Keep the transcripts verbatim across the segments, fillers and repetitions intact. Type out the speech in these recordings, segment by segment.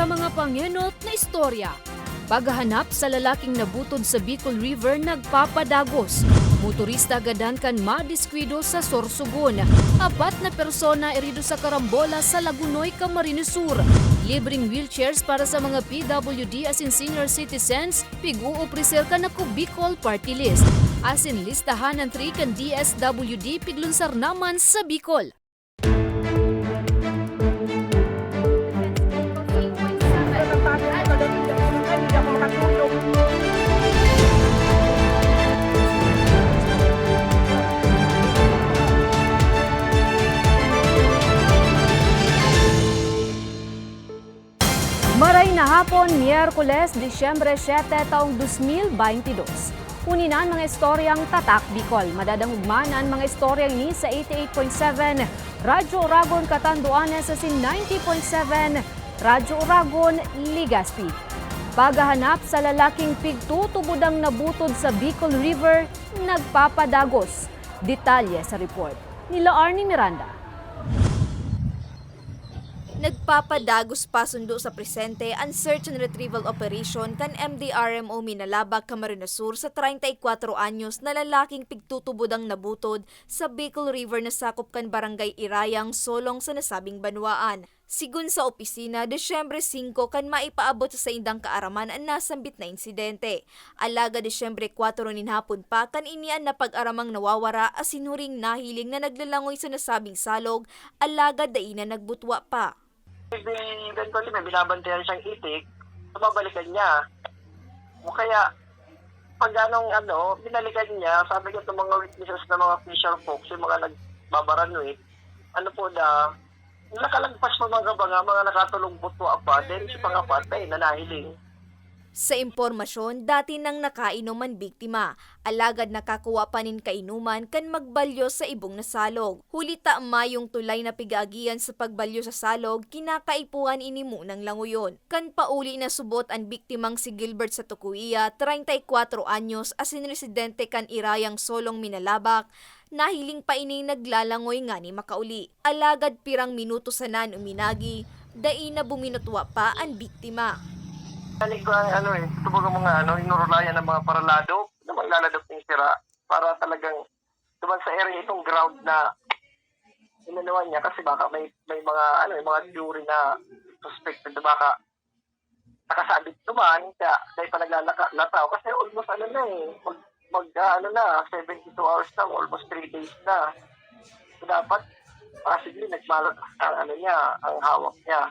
Mga pangenot na istorya. Paghahanap sa lalaking nabutod sa Bicol River nagpapadagos. Motorista gadan kan madiskuido sa Sorsogon. Apat na persona erido sa karambola sa Lagunoy, Camarines Sur. Libreng wheelchairs para sa mga P W D asin senior citizens, pig-uopreser kan Ako Bicol Party List. Asin listahan an three kan D S W D piglunsar naman sa Bicol. Maray na hapon, Miyerkules, Disyembre siete, taong dos mil baynte dos. Huni na an mga istoryang Tatak Bicol. Madadangog man an mga istoryang ini sa eighty-eight point seven Radyo Oragon, Catanduanes, asin ninety point seven Radyo Oragon, Legazpi. Paghahanap sa lalaking pigtutubodang nabutod sa Bicol River nagpapadagos. Detalye sa report nila Arnie Miranda. Nagpapadagos pa sundo sa presente an search and retrieval operation kan M D R M O Minalabac, Camarines Sur sa treinta y cuatro anyos na lalaking pigtutubodang nabutod sa Bicol River na sakop kan Barangay Irayang, Solong sa nasabing banwaan. Sigon sa opisina, Disyembre singko kan maipaabot sa saindang kaaraman an nasambit na insidente. Alagad Disyembre kwatro nin hapon pa kan ini an napag-aramang nawawara asin huring nahiling na naglalangoy sa nasabing salog, alagad dai na nagbutwa pa. Eventually, may binabantayan siyang itik, so babalikan niya. O kaya, pag anong ano, binalikan niya, sabi ko itong mga witnesses na mga fisher folks, yung mga nagbabaranwit, ano po na, nakalagpas pa mga banga, mga nakatulog butwa pa, then si pangapatay na nahiling. Sa impormasyon, dati nang nakainom an biktima, alagad nakakuha pa nin kainuman kan magbalyo sa ibong na salog. Huli ta mayong tulay na pig-aagihan sa pagbalyo sa salog, kinakaipuhan ini munang langoyon. Kan pauli na subot an biktimang si Gilbert Satucuia, treinta y cuatro anyos, asin residente kan Irayang Solong, Minalabac, nahiling pa ining naglalangoy ngani makauli. Alagad pirang minuto sana an uminagi, dai na buminutwa pa an biktima. Narinig ko ang ano eh, ito baga mga ano, inurulayan ng mga paraladok, na maglaladok ng sira para talagang duman sa area itong ground na inanoan niya kasi baka may may mga ano, may mga theory na suspected na baka nakasabit duman, kaya dahil pa naglalaka-, lataw. Kasi almost ano na eh, mag, mag ah, ano na, seventy-two hours na, almost three days na. So dapat, possibly, nagmalat ang ano niya, ang hawak niya.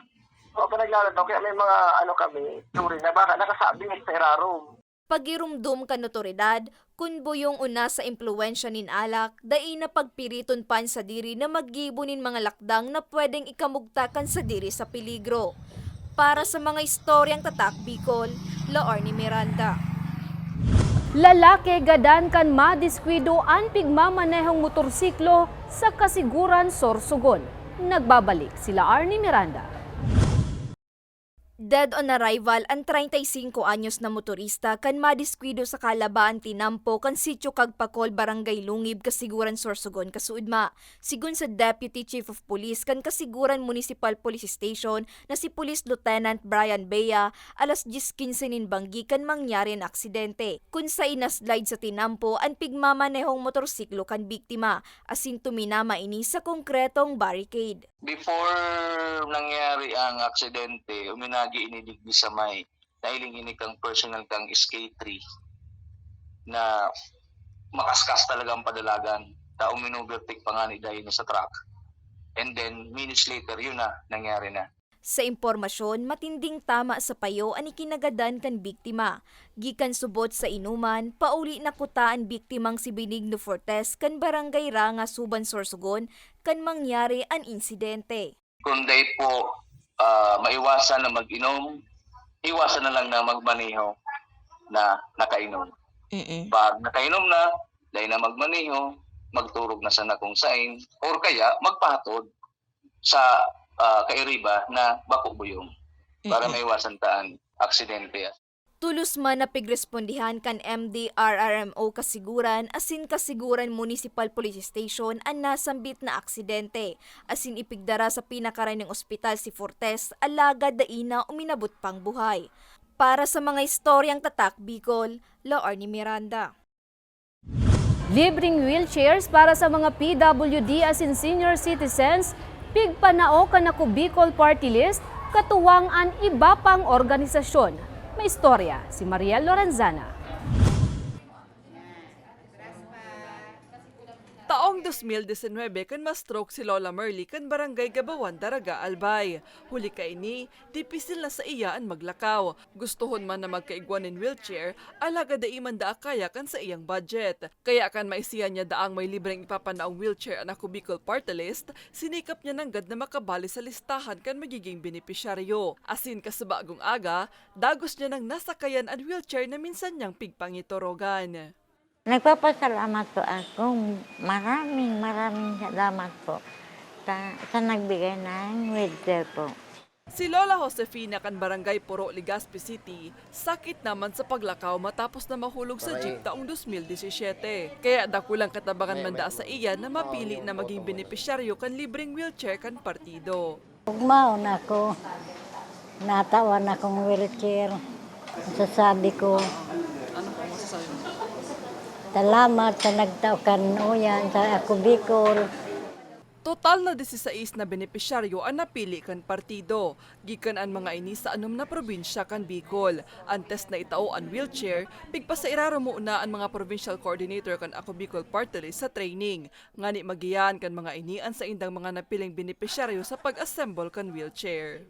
So, pa naglalataw, kaya may mga ano kami, theory na baka nakasabit sa irarom. Pagiromdom kan otoridad, kun buyong o nasa impluwensya nin alak, dai na pagpiriton pa an sadiri na maggibo nin mga lakdang na pwedeng ikamugta kan sadiri sa peligro. Para sa mga istoryang Tatak Bicol, Laorne Miranda. Lalaki gadan kan madiskuido an pigmamanehong motorsiklo sa Kasiguran, Sorsogon. Nagbabalik si Laorne Miranda. Dead on arrival an treinta y cinco anyos na motorista kan madiskuido sa kalabaan tinampo kan Sitio Kagpakol, Barangay Lungib, Kasiguran, Sorsogon, kasuudma. Sigon sa Deputy Chief of Police kan Kasiguran Municipal Police Station na si Police Lieutenant Brian Bea, alas dyes quince nin banggi kan mangyari an aksidente, kun sa ina-slide sa tinampo an pigmamanehong motorsiklo kan biktima, asin tuminama ini sa konkretong barricade. Before nangyari ang aksidente, uminagi ini digdi sa may, nahiling ini kang personnel kang S K three na makaskas talaga ang padalagan. Ta umin-overtake pa ngani dayon sa truck. And then, minutes later, yun na, nangyari na. Sa impormasyon, matinding tama sa payo an ikinagadan kan biktima. Gikan subot sa inuman, pauli na kuta an biktimang si Benigno Fortes kan Barangay Ranga, Suban, Sorsogon, kan mangyari an insidente. Kung dai po, ah, maiwasan na mag-inom, iwasan na lang na magmaneho na nakainom. Mm-mm. Pag nakainom na, dai na magmaneho, magturog na sana kung sain, or kaya magpahatod sa, ah, kairiba na bako buyong para Mm-mm. maiwasan ta an aksidente. Tolos man na pigrespondihan kan M D R R M O Kasiguran asin Kasiguran Municipal Police Station an nasambit na aksidente, asin ipigdara sa pinakarainong ospital si Fortes, alagad dai na uminabot pang buhay. Para sa mga istoryang Tatak Bicol, Laarni Miranda. Libreng wheelchairs para sa mga P W D asin senior citizens, pigpanao kan Ako Bicol Party List, katuwang an iba pang organisasyon. May istorya si Mariel Lorenzana. Taong dos mil disinwebe kan ma-stroke si Lola Merly kan Barangay Gabawan, Daraga, Albay. Huli kaini, dipisil na saiya an maglakaw. Gustohon man na magkaigwa nin wheelchair, alagad dai man daa kaya kan saiyang budget. Kaya kan maisihan niya daang may libreng ipapanaong wheelchair an Ako Bicol Party List, sinikap niya nanggad na makabali sa listahan kan magiging benepisyaryo. Asin kasubagong aga, dagos niya nang nasakayan an wheelchair na minsan niyang pigpangitorogan. Nagpapasalamat po ako. Maraming, maraming salamat po sa, sa nagbigay ng wheelchair po. Si Lola Josefina kan Barangay Poro, Legazpi City, sakit naman sa paglakaw matapos na mahulog sa jeep taong dos mil disisiyete. Kaya dakulang katabangan man daa sa iya na mapili na maging benepisyaryo kan libreng wheelchair kan partido. Ugmaon ako. Natawan akong wheelchair. Masasabi ko, salamat sa nagtao kan uyan sa Ako Bicol. Total na disisais na benepisyaryo an napili kan partido. Gikan an mga ini sa anom na probinsya kan Bicol. Antes na itao an wheelchair, pigpasairarom muna an mga provincial coordinator kan Ako Bicol Party List sa training, ngani magiyahan kan mga ini an saindang mga napiling benepisyaryo sa pag-assemble kan wheelchair.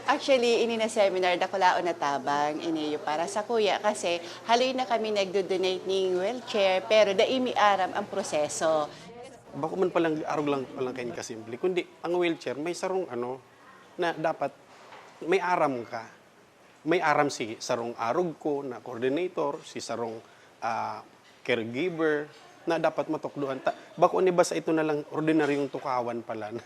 Actually, ini na seminar, dakulaon na tabang, ini yung para sa kuya, kasi haloy na kami nagdo-donate ning wheelchair, pero dai mi aram ang proseso. Bako man palang arog lang, palang kain kasimple, kundi ang wheelchair may sarong ano, na dapat may aram ka. May aram si sarong arog ko na coordinator, si sarong, ah, caregiver, na dapat matukdoan ta. Bako ni basta ito na lang ordinaryong tukawan pala na.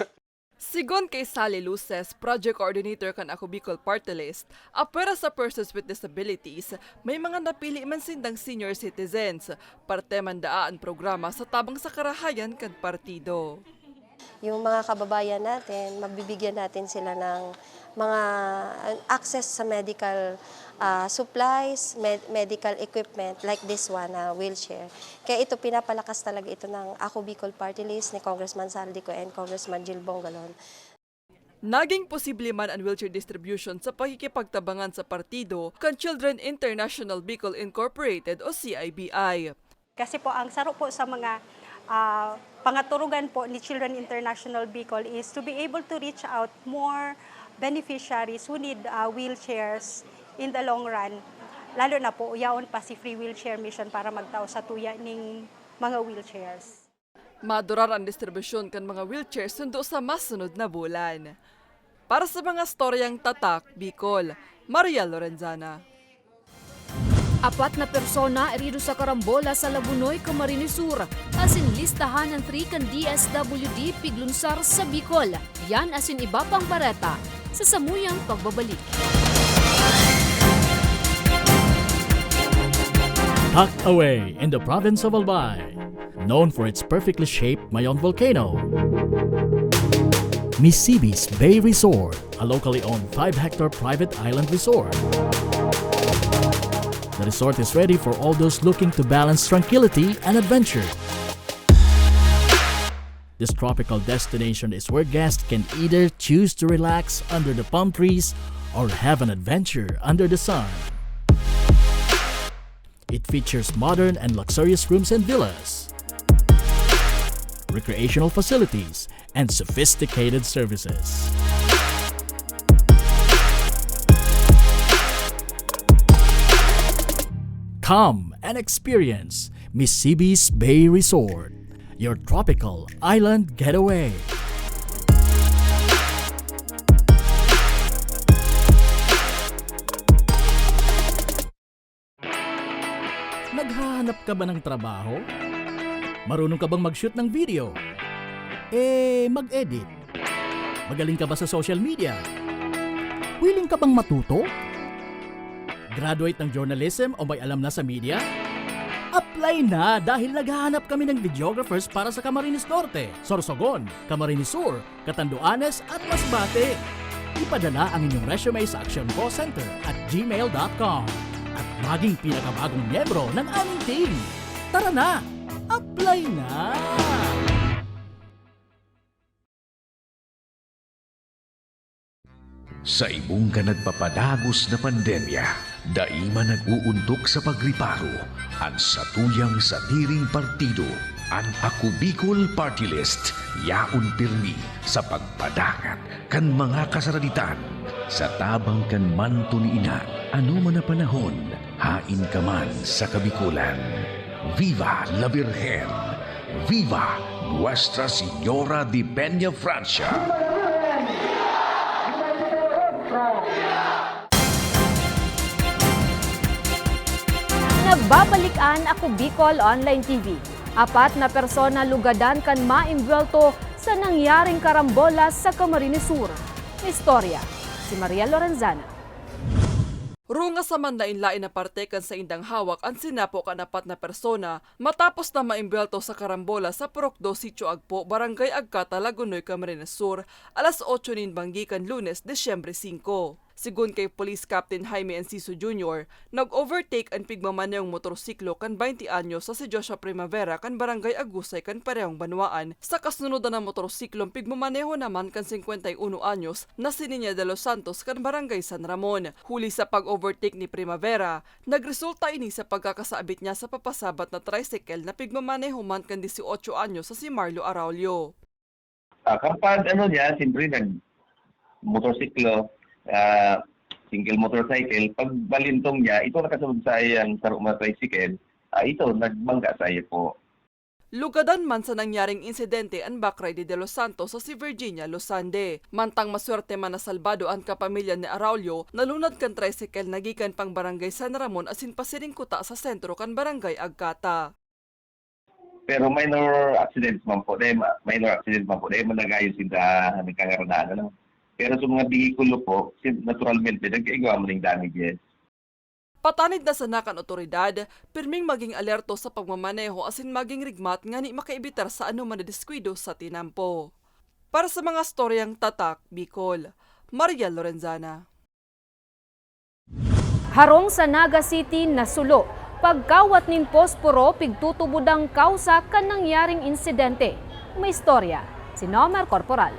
Sigon kay Sally Luces, project coordinator kan Ako Bicol Party List, apwera sa persons with disabilities, may mga napili man sindang senior citizens. Parte man daa an programa sa tabang sa karahayan kan partido. Yung mga kababayan natin, mabibigyan natin sila ng mga, uh, access sa medical, ah, supplies, med-, medical equipment like this one, ah, wheelchair. Kaya ito, pinapalakas talaga ito ng Ako Bicol Party List ni Congressman Zaldy Co and Congressman Jil Bongalon. Naging posible man an wheelchair distribution sa pakikipagtabangan sa partido kan Children International Bicol Incorporated o C I B I. Kasi po, ang saro po sa mga, ah, pangaturugan po ni Children International Bicol is to be able to reach out more beneficiaries who need, ah, wheelchairs in the long run. Lalo na po, yaon pa si Free Wheelchair Mission para magtao sa tuya ning mga wheelchairs. Madurar an distribusyon kan mga wheelchair sundo sa masunod na bulan. Para sa mga storyang Tatak Bicol, Maria Lorenzana. Apat na persona erido sa karambola sa Lagunoy, Camarines Sur, asin listahan an three kan D S W D piglunsar sa Bicol. Yan asin iba pang bareta sa samuyang pagbabalik. Tucked away in the province of Albay, known for its perfectly shaped Mayon volcano. Misibis Bay Resort, a locally owned five-hectare private island resort. The resort is ready for all those looking to balance tranquility and adventure. This tropical destination is where guests can either choose to relax under the palm trees or have an adventure under the sun. It features modern and luxurious rooms and villas, recreational facilities, and sophisticated services. Come and experience Misibis Bay Resort, your tropical island getaway. Naghahanap ka ba ng trabaho? Marunong ka bang mag-shoot ng video? Eh, mag-edit? Magaling ka ba sa social media? Willing ka bang matuto? Graduate ng journalism o may alam na sa media? Apply na, dahil naghahanap kami ng videographers para sa Camarines Norte, Sorsogon, Camarines Sur, Catanduanes at Masbate. Ipadala ang inyong resume sa actioncallcenter at gmail dot com at maging pinakabagong miyembro ng aming team. Tara na! Apply na! Sa ibong kan nagpapadagos na pandemya, dai man nag-uuntok sa pagriparo an satuyang sadiring partido. An Ako Bicol Party List yaon pirmi sa pagpadangat kan mga kasaraditan. Sa tabang kan manto ni Ina, anoman na panahon, haen ka man sa Kabicolan. Viva la Virgen! Viva Nuestra Señora de Peña Francia! Nagbabalik an Ako Bicol Online T V. Apat na persona lugadan kan maimbwelto sa nangyaring karambola sa Camarines Sur. May istorya si Maria Lorenzana. Runga sa manlaen-laen na parte kan saindang hawak an sinapo kan apat na persona matapos na maimbwelto sa karambola sa Purok dos, Sitio Agpo, Barangay Agcata, Lagonoy, Camarines Sur, alas otso nin banggi kan Lunes, Disyembre singko. Segun kay Police Captain Jaime Enciso Junior, nag-overtake an pigmamanehong motorsiklo kan baynte anyos na si Joshua Primavera kan Barangay Agusay kan parehong banwaan, sa kasunod na motorsiklong pigmamaneho naman kan singkwenta y uno anyos na si Niña de los Santos kan Barangay San Ramon. Huli sa pag-overtake ni Primavera, nagresulta ini sa pagkakasabit niya sa papasabat na tricycle na pigmamaneho man kan dieciocho anyos na si Marlo Araulio. Ah, kapag ano niya, siyempre nag-motorsiklo, ah, single motorcycle, pag balintong niya, ito nakasunod sa iyang saro na tricycle, ah, ito nagbangga sa iya po. Lugadan man sa nangyaring insidente an backrider de los Santos sa si Virginia Losande. Mantang maswerte man na salbado an kapamilya ni Araulio, nalunad kan tricycle na gikan pang Barangay San Ramon asin pasiring kuta sa sentro kan Barangay Agcata. Pero minor accidents man po, dahil ma-, minor accidents man po, dahil managayon sinda nagkangaranaan, ano. Pero sa mga behikulo po, sin-, naturalmente, nagkaigwa man yung damages. Patanid na sana kan otoridad, pirming maging alerto sa pagmamaneho asin maging rigmat ngani makaibitar sa anoman na diskuido sa tinampo. Para sa mga storyang Tatak Bicol, Maria Lorenzana. Harong sa Naga City, nasulo. Pagkawat nin posporo, pigtutubod ang kausa kan nangyaring insidente. May istorya si Nomer Corporal.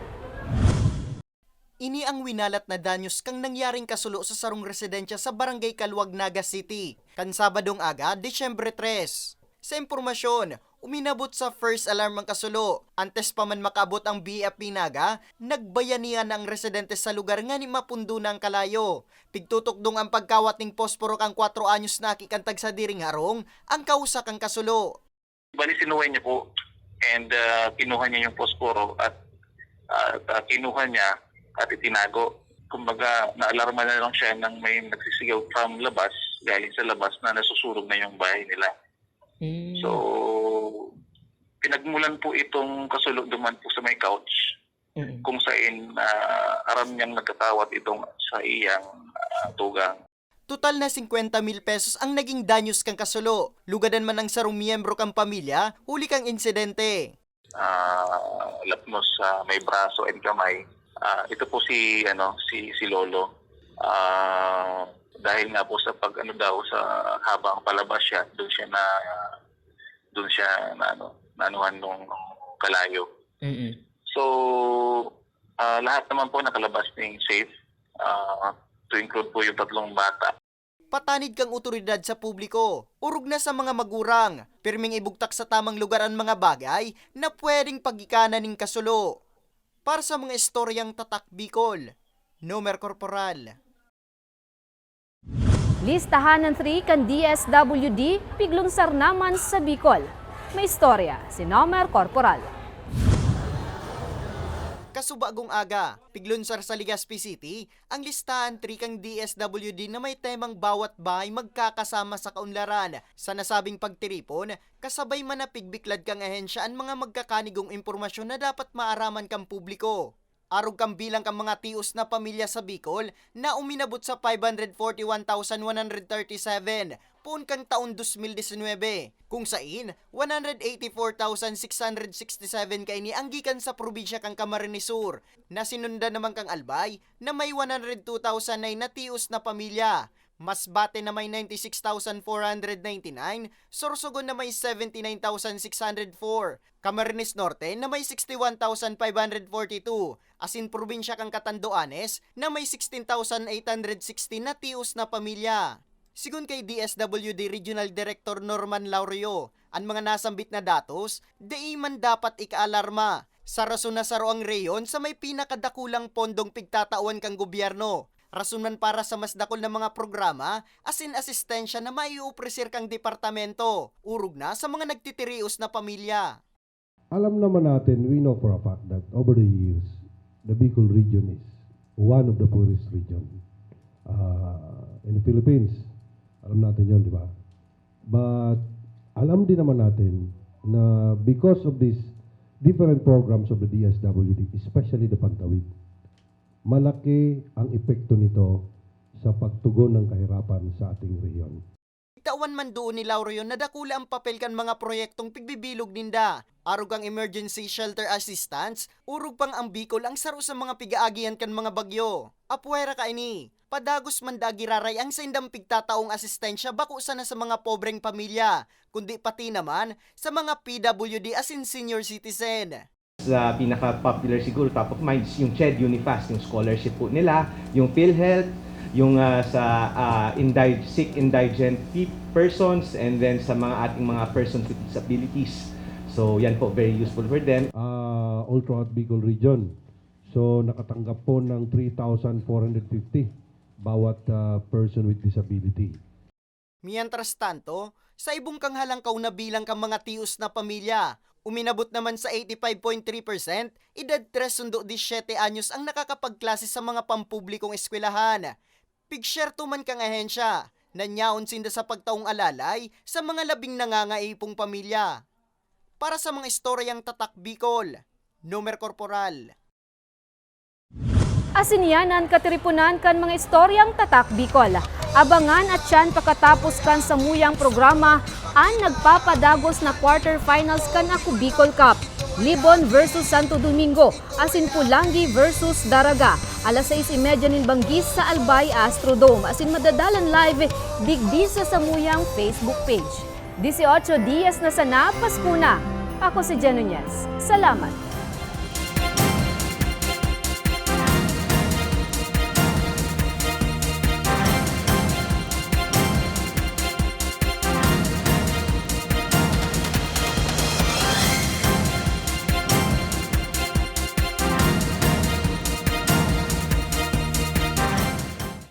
Ini ang winalat na danyos kan nangyaring kasulo sa sarong residensya sa Barangay Caluag, Naga City, kan Sabadong aga, Disyembre tres. Sa impormasyon, uminabot sa first alarm ang kasulo. Antes pa man makaabot ang B F P Naga, nagbayanihan na ang residente sa lugar ngani mapundo na ang kalayo. Pigtutukdong ang pagkawat ning posporo kan kwatro anyos na aki kan tagsadiring harong, ang kausa kan kasulo. Bali, sinuway niya po and, ah, kinuha niya yung posporo at, at, ah, kinuha niya at itinago. Kumbaga, naalarma na lang siya nang may nagsisigaw from labas, galing sa labas, na nasusunog na yung bahay nila. Mm. So, pinagmulan po itong kasulo duman po sa may couch, Mm. kung sain, ah, aram niyang nagkakawat itong sa iyang, ah, tugang. Total na singkwenta mil pesos ang naging danyos kan kasulo. Lugadan man ang sarong miyembro kan pamilya huli kan insidente. Ah, lapnos sa may braso and kamay. Ah, ito po si, ano, si, si Lolo. Ah, dahil nga po sa pag, ano daw, sa habang palabas siya, doon siya na, doon siya na, ano, naanuhan nung kalayo. Mm-mm. So, ah, lahat naman po nakalabas ng safe, ah, to include po yung tatlong bata. Patanid kan otoridad sa publiko, orog na sa mga magurang, pirming ibugtak sa tamang lugar an mga bagay na pwedeng pagikanan nin kasulo. Para sa mga istoryang Tatak Bicol, Nomer Corporal. Listahan ng three kan D S W D, piglunsar naman sa Bicol. May istorya si Nomer Corporal. Kasubagong aga, piglunsar sa Legazpi City ang listahan three kan D S W D na may temang Bawat Bahay Magkakasama sa Kaunlaran. Sa nasabing pagtiripon, kasabay man na pigbiklad kan ahensya an mga magkakanigong impormasyon na dapat maaraman kan publiko. Arog kan bilang kan mga tios na pamilya sa Bicol na uminabot sa five hundred forty one thousand one hundred thirty seven poon kan taon dos mil disinwebe, kung sain one hundred eighty four thousand six hundred sixty seven kaini ang gikan sa probinsya kan Camarines Sur, na sinundan naman kan Albay na may one hundred two thousand nine na tios na pamilya. Masbate na may ninety six thousand four hundred ninety nine, Sorsogon na may seventy nine thousand six hundred four, Camarines Norte na may sixty one thousand five hundred forty two, asin probinsya kan Catanduanes na may sixteen thousand eight hundred sixty na tios na pamilya. Sigon kay D S W D Regional Director Norman Laurio, an mga nasambit na datos dai man dapat ikaalarma, sa rason na saro ang rehiyon sa may pinakadakulang pondong pigtatawan kan gobyerno, rason man para sa mas dakul na mga programa asin asistensya na maiopreser kan departamento, orog na sa mga nagtitirios na pamilya. Alam naman natin, we know for a fact that over the years, the Bicol region is one of the poorest region uh, in the Philippines. Alam natin yon, di ba? But alam din naman natin na because of these different programs of the D S W D, especially the Pantawid, malaki ang epekto nito sa pagtugon ng kahirapan sa ating rehiyon. Tawan man doon ni Laurio na dakula ang papel kan mga proyektong pigbibilog ninda. Arog ang emergency shelter assistance, orog pang ang Bicol ang saro sa mga pigaagihan kan mga bagyo. Apwera kaini, padagos man da giraray ang saindang pigtataong asistensya bako sana sa mga pobreng pamilya, kundi pati naman sa mga P W D asin senior citizen. Sa pinaka-popular siguro, top of mind, is yung CHED Unifast, yung scholarship po nila, yung PhilHealth, yung uh, sa uh, indig- sick indigent pe- persons, and then sa mga ating mga persons with disabilities. So yan po, very useful for them. Uh, all throughout Bicol region. So nakatanggap po ng three thousand four hundred fifty bawat uh, person with disability. Mientras tanto, sa ibong kanghalangkaw na bilang kan mga tios na pamilya, uminabot naman sa eighty five point three percent, edad tres sundo disyete anyos ang nakakapagklase sa mga pampublikong eskwelahan. Pigsyerto man kan ahensya, nanyaon sinda sa pagtaong alalay sa mga labing nangangaipong pamilya. Para sa mga istoryang Tatak Bicol, Nomer Corporal. Asin iyan an katiriponan kan mga istoryang Tatak Bicol. Abangan at tiyan pakatapos kan samuyang programa an nagpapadagos na quarterfinals kan Ako Bicol Cup, Libon versus Santo Domingo, asin Polangui versus Daraga, alas sais y media nin banggis sa Albay Astrodome, asin madadalan live digdi sa samuyang Facebook page. Dieciocho dias na sana, Pasko na! Ako si Jen Nunez. Salamat!